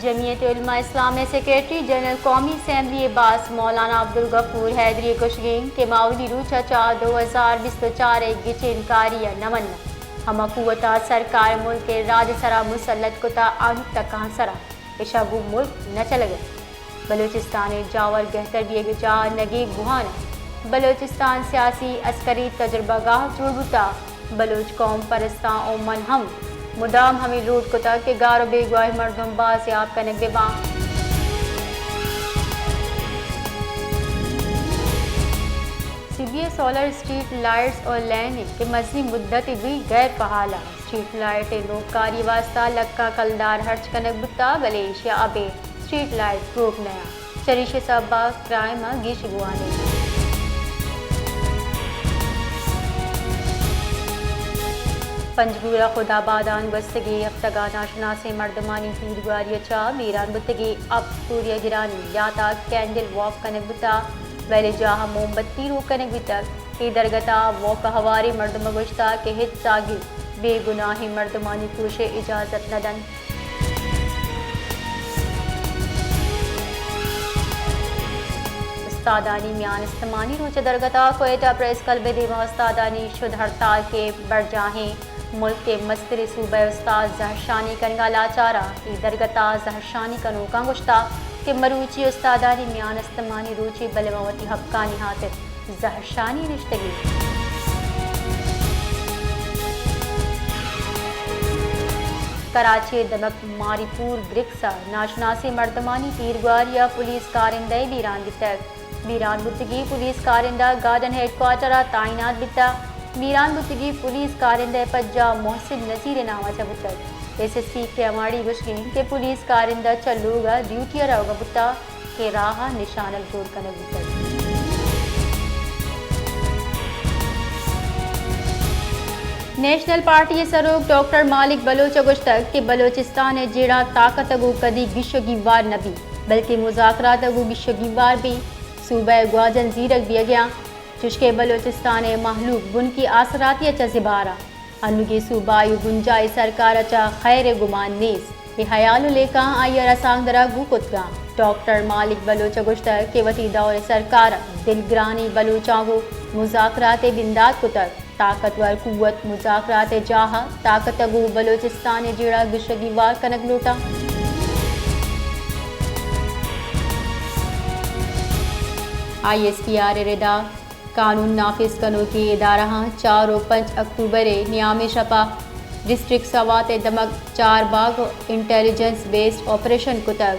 جمعیت علماء اسلام ءِ secretary general قومی اسمبلی ءِ باسک مولانا عبدالغفور حیدری ءِ گوشگ اِنت کہ ما اولی روچ ءَ چہ دو ہزار بیست ءُ چار ءِ گچین کاری ءَ نہ مناں۔ ہما قوت ءَ سرکار ملک ءِ راج ءِ سرا مسلط کتہ، آنی تکاں سرا، اشاں گوں ملک نہ چلگ ءَ۔ بلوچستان ءِ جاور گہتر بیگ ءِ جاہ نگیگ بوہان ءَ بلوچستان سیاسی عسکری تجربہ گاہ جوڑ بوتہ۔ بلوچ قوم پرستاں ءُ من ہم مدام ہمے لوٹ کتگ کہ گار ءُ بیگواہیں مردم بازیاب کنگ بہ باں۔ سی بی اے سولر اسٹریٹ لائٹس ءُ لین اِنت کہ مزنیں مدتے بیت غیر فعال اَنت۔ اسٹریٹ لائٹ ءِ نوکاری ءِ واستہ لکاں کلدار ہرچ کنگ بوتہ، بلے ایشی ءَ ابید اسٹریٹ لائٹ پروک نیاں۔ چریشی ءِ سبب ءَ کرائم ءَ گیش بوان اِنت۔ پنجگور ءِ خدابادان گوستگیں ہفتگ ءَ ناشناسیں مردمانی تیرگواری ءَ چہ بیران بوتگیں ہپت کوریاگرانی یات ءَ کینڈل واک کنگ بوتہ، ویل ءِ جاہ ءَ موم بتی روک کنگ بیتگ۔ اے درگت ءَ موقع ہواریں مردم ءَ گوشتگ کہ ہچ ساگی بے گناہیں مردمانی کوش ءِ اجازت نہ دنت۔ استادانی میان استمانی روچ ءِ درگت ءَ کوئٹہ پریس کلب ءِ دیما استادانی شد ہڑتال کہ برجاہیں ملک ءِ مستریں صوبہ ءِ استاد زہرشانی کنگ ءَ لاچار اَنت، اے درگت ءَ زہرشانی کنوکاں گوشتگ کہ مروچی استادانی میان استمانی روچے، بلے ما وتی حقانی ہاتر زہرشانی نشتگیں۔ کراچی ءِ دمگ ماری پور گرکس ءَ ناشناسیں مردمانی تیرگواری ءَ پولیس کارندہ ءِ بیران بیتگ۔ بیران بوتگیں پولیس کارندہ گارڈن ہیڈ کوارٹر ءَ تعینات بیتگ۔ بیران بوتگیں پولیس کارندہ ءِ پجار محسن نذیر ءِ نام ءَ چہ بوتگ۔ ایس ایس پی کیماڑی گوشگ اِنت کہ پولیس کارندہ چہ لوگ ءَ ڈیوٹی ءَ روگ ءَ بوتگ کہ راہ ءَ نشانگ جوڑ کنگ بوتگ۔ نیشنل پارٹی ءِ سروک ڈاکٹر مالک بلوچ ءَ گوشتگ کہ بلوچستان ءِ جیڑہ طاقت ءَ گوں کدی گیش ءُ گیوار نہ بیت، بلکیں مذاکرات ءَ گوں گیش ءُ گیوار بیت۔ صوبہ ءِ گواجن زیرگ بیگ ءَ اَنت، چوشکہ بلوچستان ءِ مہلوک بنکی آسراتی ءَ چہ زبہر اَنت۔ انوگیں صوبائی ءُ بنجاہی سرکار ءَ چہ خیر ءِ گمان نیست۔ اے ہیال ءُ لیکہاں آئی ءَ رسانکدراں گوں کتگ اَنت۔ ڈاکٹر مالک بلوچ ءَ گوشتگ کہ وتی دور ءِ سرکار ءَ دلگرانیں بلوچاں گوں مذاکرات ءِ بندات کتگ۔ طاقتور قوت مذاکرات ءِ جاہ ءَ طاقت ءَ گوں بلوچستان ءِ جیڑہ گیش ءُ گیوار کنگ لوٹاں۔ آئی ایس پی آر ءِ ردا قانون نافذ کنوکیں ادارہاں چار ءُ پنچ اکتوبر ءِ نیامیں شپ ءَ ڈسٹرکٹ سوات ءِ دمگ چار باگ ءَ انٹیلیجنس بیسڈ آپریشن کتگ۔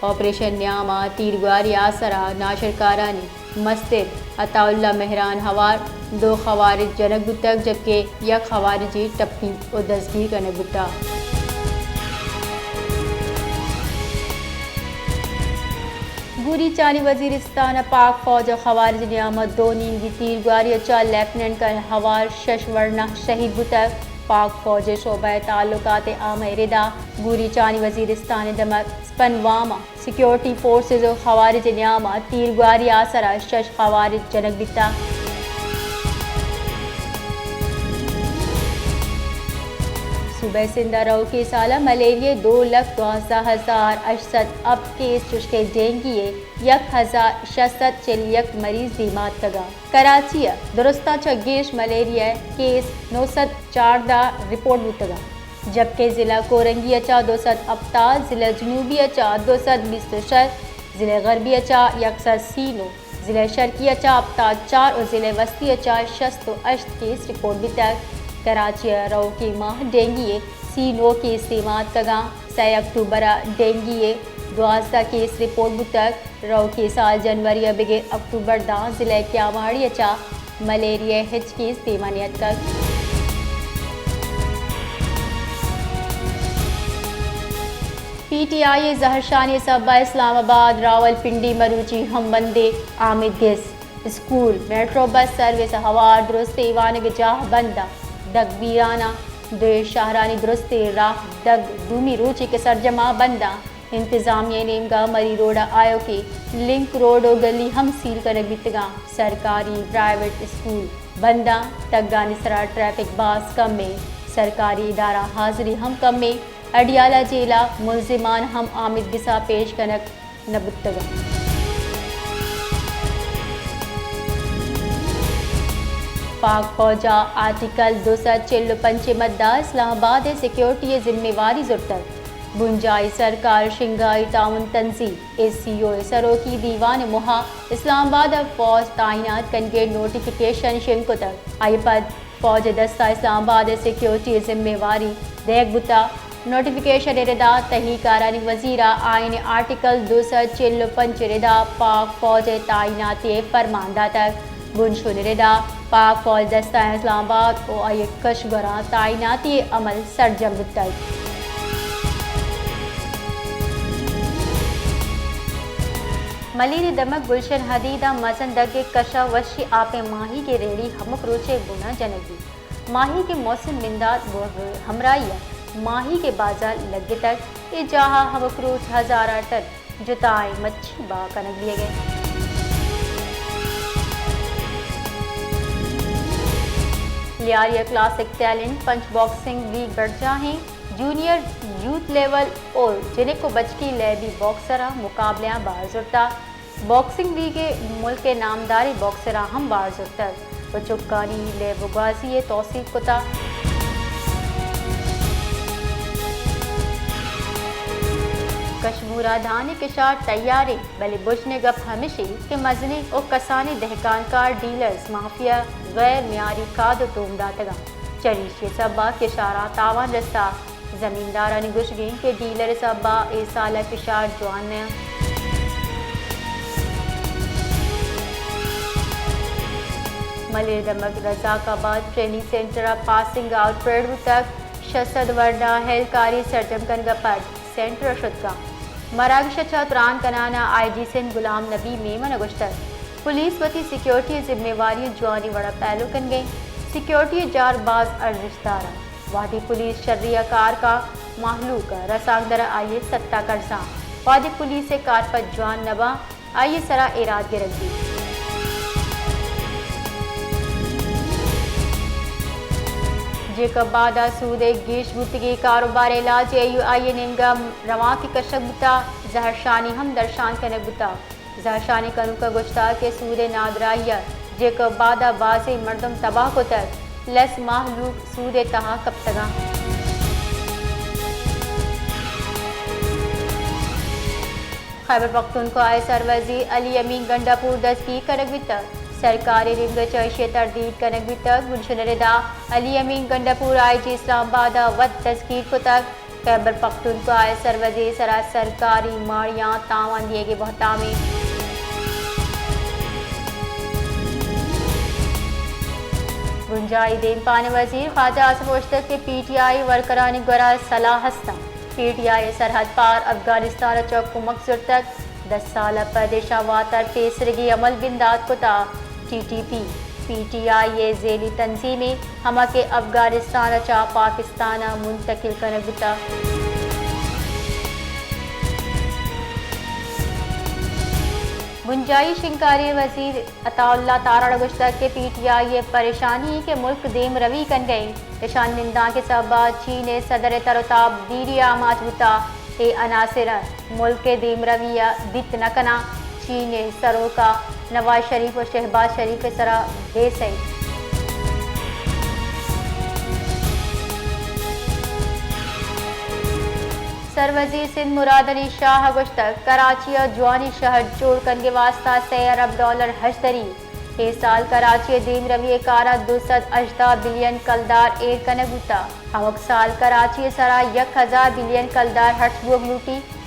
آپریشن نیام ءَ تیرگواری آسر ءَ ناشرکارانی مستر عطا اللہ مہران ہوار دو خوارج جنگ بوتگ، جبکہ یک خوارجی ٹپی ءُ دزگیر کنگ بوتگ۔ گوریچانی وزیرستان ءَ پاک فوج ءُ خوارج نیام ءَ دو نیمگی تیرگواری ءَ چہ لیفٹیننٹ کرنل ہوار شش ورنا شہید بوتگ۔ پاک فوج ءِ شعبہ تعلقات عامہ ءِ ردا گوریچانی وزیرستان ءِ دمگ سپن وام ءَ سیکیورٹی فورسز ءُ خوارج ءِ نیام ءَ تیرگواری آسر ءَ شش خوارج جنگ بیتگ۔ صوبہ سندھ ءَ روکیں سال ءَ ملیریا ءِ دو لکھ دوازدہ ہزار ہشت سد ہپت کیس، چوشکہ ڈینگی ءِ یک ہزار شش سد چل یک مریض دیما اتکگ اَنت۔ کراچی ءَ درستاں چہ گیش ملیریا ءِ کیس نو سد چاردہ رپورٹ بوتگ اَنت، جبکہ ضلع کورنگی ءَ چہ دو سد ہپتاد، ضلع جنوبی ءَ چہ دو سد بیست ءُ شش، ضلع غربی ءَ چہ یک سد سی نو، ضلع شرقی ءَ چہ ہپتاد چار ءُ ضلع وسطی ءَ چہ شست ءُ ہشت کیس رپورٹ بیتگ۔ کراچی ءَ روکیں ماہ ڈینگی ءِ سی نو کیس دیما اتکگ اَنت۔ سئے اکتوبر ءَ ڈینگی ءِ دوازدہ کیس رپورٹ بوتگ۔ روکیں سال جنوری ءَ بگر اکتوبر داں ضلع کیاماڑی ءَ چہ ملیریا ءِ ہچ کیس دیما نیاتکگ۔ پی ٹی آئی ءِ زہرشانی ءِ سبب ءَ اسلام آباد، راولپنڈی، مروچی ہمبندے، آمید گس، اسکول، میٹرو بس سروس ءِ ہوار درستیں وانگ جاہ بند اَنت۔ دگ بیران اَنت۔ دوئیں شہرانی درستیں راہ دگ دومی روچے کہ سرجم اَنت، بند اَنت۔ انتظامیہ ءِ نیمگ ءَ مری روڈ ءَ آیوکیں لنک روڈ ءُ گلی ہم سیل کنگ بیتگ اَنت۔ سرکاری، پرائیویٹ اسکول بند اَنت۔ تگانی سرا ٹریفک باز کم اِنت۔ سرکاری ادارہ حاضری ہم کم اِنت۔ اڈیالہ جیل ء ملزمان ہم آمید گس ء پیش کنگ نہ بوتگ انت۔ پاک فوج ء آرٹیکل دو سد چل ء پنچ ء مد ء اسلام آباد ء سیکورٹی ء ذمہ واری زرتگ۔ بنجاہی سرکار شنگھائی تعاون تنظیم، ایس سی او، ء سروکی دیوان ء موہ ء اسلام آباد ء فوج تعینات کنگ ء نوٹیفکیشن شنگ کتگ۔ آئی ء پد فوج ء دست ء اسلام آباد ء سیکورٹی ء ذمہ واری دئیگ بوتگ۔ نوٹیفکیشن ء ردا تہی کارانی وزیر ء آئین ء آرٹیکل دو سد چل ء پنچ ء ردا پاک فوج ء تعیناتی ء فرمان داتگ۔ بنشون ء ردا پاک فوج دستہ اسلام آباد ء آئی ء کشگراں تعیناتی ء عمل سرجم بوتگ۔ ملیر ء دمگ گلشن حدید ء مزن دگ ء کش ء وشی آپیں ماہیگ ء ریڑی ہمک روچ ء بن ء جنگ بیت۔ ماہیگ ء موسم بندات بر ء ہمراہی ء ماہیگ ء بازار لگتگ۔ اے جاہ ء ہمک روچ ہزاراں ٹن جتائیں مچھی بہا کنگ بیگ ء انت۔ لیاری ء کلاسک ٹیلنٹ پنچ باکسنگ لیگ برجاہیں۔ جونیئر، یوتھ لیول ء جنک ء بچکی لیبی باکسراں مقابلہاں بہر زرتگ۔ باکسنگ لیگ ء ملک ء نامداریں باکسراں ہم بہر زرتگ و چکانی لیب و گوازی ء توسیپ کتگ۔ کشمور ء دھان ء کشار تیار انت، بلے بژن ء گپ ہمیش انت کہ مزنیں و کسانیں دہکانکار، ڈیلرز، مافیا غیر معیاری کھاد و توم داتگ انت، چریشی ء سبب ء کشاراں تاوان رستگ۔ زمیندارانی گوشگ انت کہ ڈیلر ء سبب ء اے سال ء کشار جوان نہ انت۔ ملیر دمگ رزاق آباد ٹریننگ سینٹر ء پاسنگ آؤٹ پریڈ بوتگ، شش سد ورنا اہلکاری سرجم کنگ ء پد سینٹر ء شتگ انت۔ مراگش ء چہ تران کنان ء آئی جی سندھ غلام نبی میمن ء گوشتگ، پولیس وتی سیکورٹی ء ذمہ واری ء جوانیں وڑ ء پیلو کنگ ء انت۔ سیکورٹی ء جار باز ارزشت دار انت۔ وہدے پولیس شری ء کار کاں، مہلوک ء رسانکدر ء آئی ء ستا کرزاں۔ وہدے پولیس ء کارپد جوان نہ باں، آئی ء سرا ایراد گرگ بیت۔ جیکب آباد ء سود ء گیش بوتگیں کاروبار علاج ء یو آئی ء نیمگ ء روانکے کشگ بوتگ، زہرشانی ہم درشان کنگ بوتگ۔ زہرشانی کنوک ء گوشتگ کہ سود ء نادراہی ء جیکب آباد ء بازیں مردم تباہ کتگ، لس ماہلوک سود ء تہا کپتگ انت۔ خیبر پختونخوا ء سروزیر علی امین گنڈاپور دزگیر کنگ بیتگ۔ سرکار ء نیمگ ء چہ ایشی ء تردید کنگ بیتگ۔ بنشون ء ردا علی امین گنڈاپور آئی جی اسلام آباد ء وت دزگیر کتگ۔ خیبر پختونخوا ء سروزیر ء سرا سرکاری ماڑیاں تاوان دیگ ء بہتام انت۔ بنجاہی دیمپان ء وزیر خواجہ آصف گوشتگ کہ پی ٹی آئی ورکرانی گورا سلاہ ہست انت۔ پی ٹی آئی ء سرحد پار افغانستان ء چہ کمک زرتگ۔ دہ سال ء پد ایشاں واتر پیسرگی عمل بندات کتگ۔ T T P, P T I ء ذیلی تنظیمے، ہما کہ افغانستان ء چہ پاکستان ء منتقل کنگ بوتگ۔ بنجاہی شنگکاری ء وزیر عطا اللہ تارڑ ء گوشتگ کہ پی ٹی آئی ء پریشانی کہ ملک دیم روی کنگ ء انت، اشان نندانک ء سبب ء چین ء صدر ء تر ء تاب دیری ء آماچ بوتگ۔ اے عناصر ملک ء دیمروی ء دیت نہ کناں۔ چین ء سروک ء نواز شریف و شہباز شریف ء سرا بے سہی۔ سروزیر سندھ مراد علی شاہ ء گوشتگ، کراچی ء جوانیں شہر جوڑ کنگ ء واستہ سئے ارب ڈالر ہژدری۔ اے سال کراچی ء دیمروی ء کار ء دو سد ہژدہ بلین کلدار ایر کنگ بوتگ۔ ہمک سال کراچی ء سرا یک ہزار بلین کلدار ہرچ بوگ لوٹیت۔